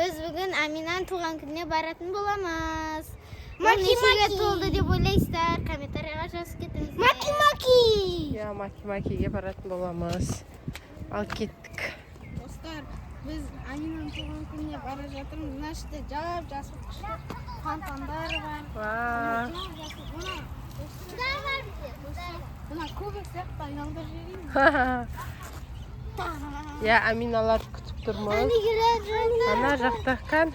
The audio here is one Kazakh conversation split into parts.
Біз бүгін Аминаның туған күніне баратын боламыз. Ол нешеге толды деп ойлайсыздар? Комментарийға жазып кетіңіздер. Маки маки. Иә, маки макиге баратын боламыз. Ал кеттік. Достар, біз Аминаның туған күніне бара жатырмыз. Мына жерде жап жасыл күшті фонтандар бар. Вау. Жап жасыл. Мына Да бар бізде. мына кубик сияқты айналдырып жіберейін. Иә, Аминалар күтіп тұрмыз. Ана жақта кән.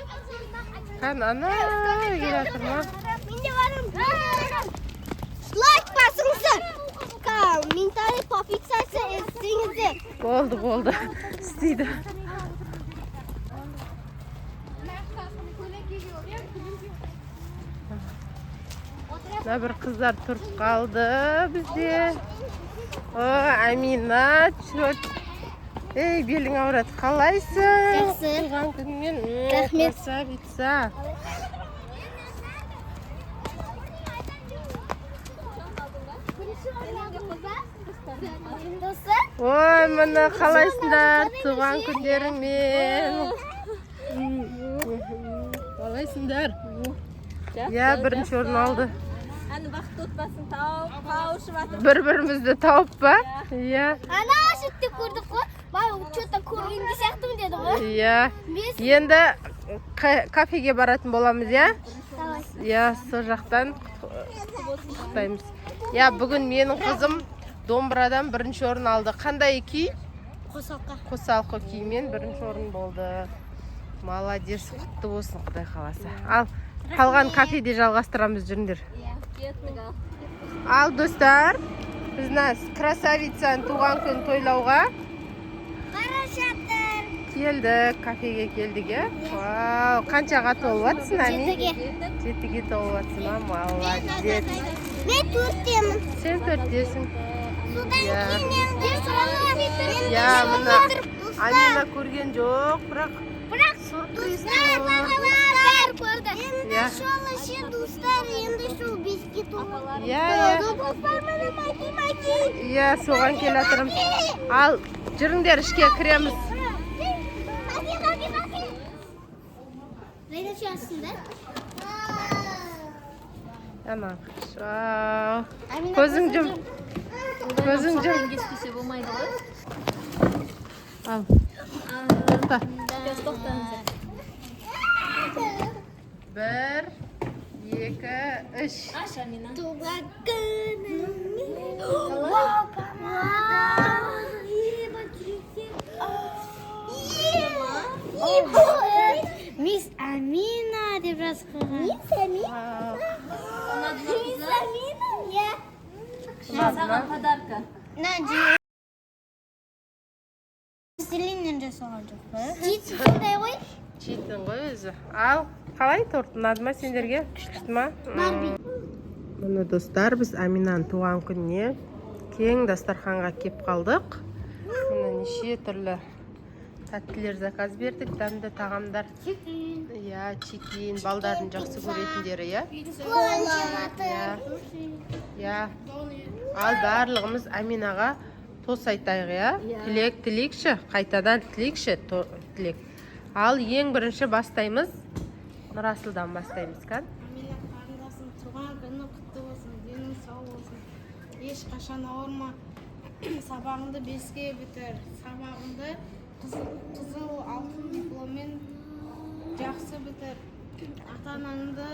Кән ана келе жатыр ма? Мен де барамын. Лайк басыңыздар. Комментарий, подписаться етсеңіздер. Болды, болды. Істейді. Мына бір қыздар тұрып қалды бізде. О, Амина, чёрт. Ей, белің ауырады. Қалайсың? Жақсы. Туған күніңмен. Рахмет. Красавица. Достар, Ой, міне қалайсыңдар туған күндеріңмен? Қалайсыңдар? Иә, бірінші орын алды. Әні бақытты отбасын тауып, қауышып жатыр. Бір бірімізді тауып па? Иә. Ана шетте көрдік қой. Маған что-то көргенде сияқтымын деді ғой. Иә. Бес. Енді кафеге баратын боламыз, иә? Давай. Иә, сол жақтан құттықтаймыз. Иә, бүгін менің қызым домбырадан бірінші орын алды. Қандай күй? Қосалқы. Қосалқы күймен бірінші орын болды. Молодец, құтты болсын, құдай қаласа. Ал, қалған кафеде жалғастырамыз, жүріңдер. Иә, кеттік ал. Ал, достар, біз мына красавицаның туған күнін тойлауға Бара жатыр. келдік, кафеге келдік, иә? Вау, қаншаға толып жатсың, Ами? Жетіге. 7-ге толып жатсың, а? Молодец. Мен төрттемін. Сен 4-тесің. Содан Иә. кейін енді Иә, мына Амина көрген жоқ, бірақ Бірақ сюрприз. достар, бәрі көрді. Енді Иә. шол ше, достар, енді шол 5-ке толды. Иә, иә. Достар, міне маки маки. Иә, соған келе жатырмыз. Ал, жүріңдер, ішке кіреміз. Маки, маки, маки. Райна ше да? Ана, вау. Көзің жұм. Көзің жұм. Кеспесе болмайды ғой. Ал. Тоқта. Сейчас тоқтаңыздар. 1, 2, 3. Аш, Амина. Туған күніңмен. Вау, помада. Еба, жүректер. Еба. Мисс Амина деп жазып қойған. Мисс Амина. Мисс Амина, иә. Саған подарка. Мына пластилиннен жасалған жоқ па? Жит сондай ғой. Жейтін ғой өзі. Ал, қалай торт ұнады ма сендерге? Күшті ма? Барби. Міне, достар, біз Аминаның туған күніне кең дастарханға кеп қалдық. Міне, неше түрлі тәттілер заказ бердік, дәмді тағамдар. Иә, чикин, балдардың жақсы көретіндері, иә? Иә. Иә. Ал барлығымыз Аминаға тост айтайық, иә? Тілек тілейікші, қайтадан тілейікші, тілек. Ал ең бірінші бастаймыз. Нұрасылдан бастаймыз, кән. Амина қарындасым, туған күні құтты болсын, денің сау болсын. Ешқашан ауырма. Сабағыңды 5-ке бітір. Сабағыңды қызыл, қызыл алтын дипломмен жақсы бітір. Ата анаңды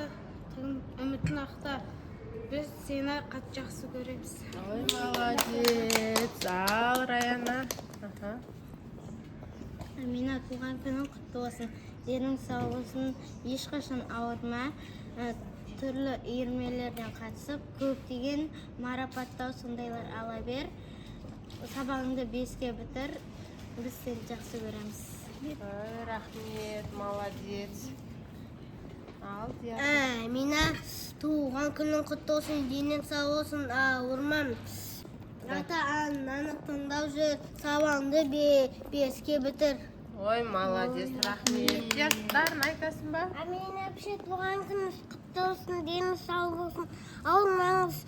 үмітін ақта. Біз сені қатты жақсы көреміз. Ой, молодец. Ал, Раяна. Аха. Амина, туған күнің құтты болсын. Денің сау болсын. Ешқашан ауырма. Түрлі үйірмелерден қатысып, көптеген марапаттау сондайлар ала бер. Сабағыңды 5-ке бітір. Біз сені жақсы көреміз. Ой, рахмет, молодец. Ал, Диана. Амина, туған күнің құтты болсын, денің сау болсын, ауырма. Ата ананы тыңдап жүр, сабағыңды 5-ке бітір. Ой, молодец, рахмет. Диас, Дарын, айтасың ба? Амина әпше, туған күніңіз құтты болсын, деніңіз сау болсын, ауырмаңыз.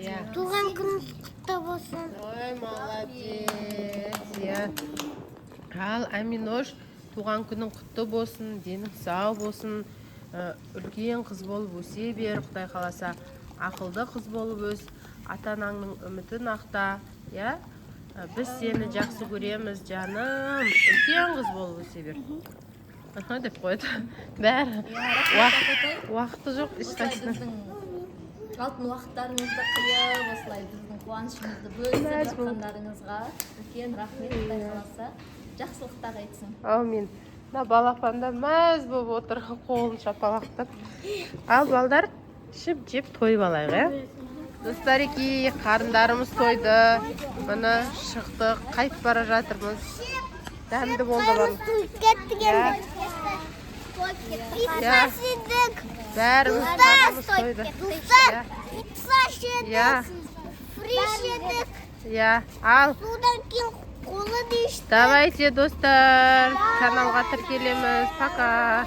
Иә. Туған күніңіз құтты болсын. Ой, молодец. Иә. Ал, Аминош, Туған күнің құтты болсын, денің сау болсын. Үлкен қыз болып өсе бер, Құдай қаласа, ақылды қыз болып өс, ата анаңның үмітін ақта, иә. Біз сені жақсы көреміз, жаным. Үлкен қыз болып өсе бер. «Аха» деп қояды бәрі. Уақыты жоқ Осылай ешқайсысының. Біздің алтын уақыттарыңызды қиып, осылай біздің қуанышымызды бөлісіп Мәз болып. жатқандарыңызға үлкен рахмет. Құдай қаласа, жақсылықтар айтсын. Әумин. Мына балапанда мәз болып отыр, қолын шапалақтап. Ал, балдар, ішіп жеп тойып алайық, иә. Достарики, қарындарымыз тойды, міне, шықтық, қайтып бара жатырмыз. Дәмді болды барлық. Кеттік Иә. енді. Пицца Иә. жедік. Бәріміз қарнымыз тойды. Достар, Иә. пицца жедік. Иә. Фри жедік. Иә, ал. Содан кейін кола да іштік. Давайте, достар, каналға тіркелеміз. Пока.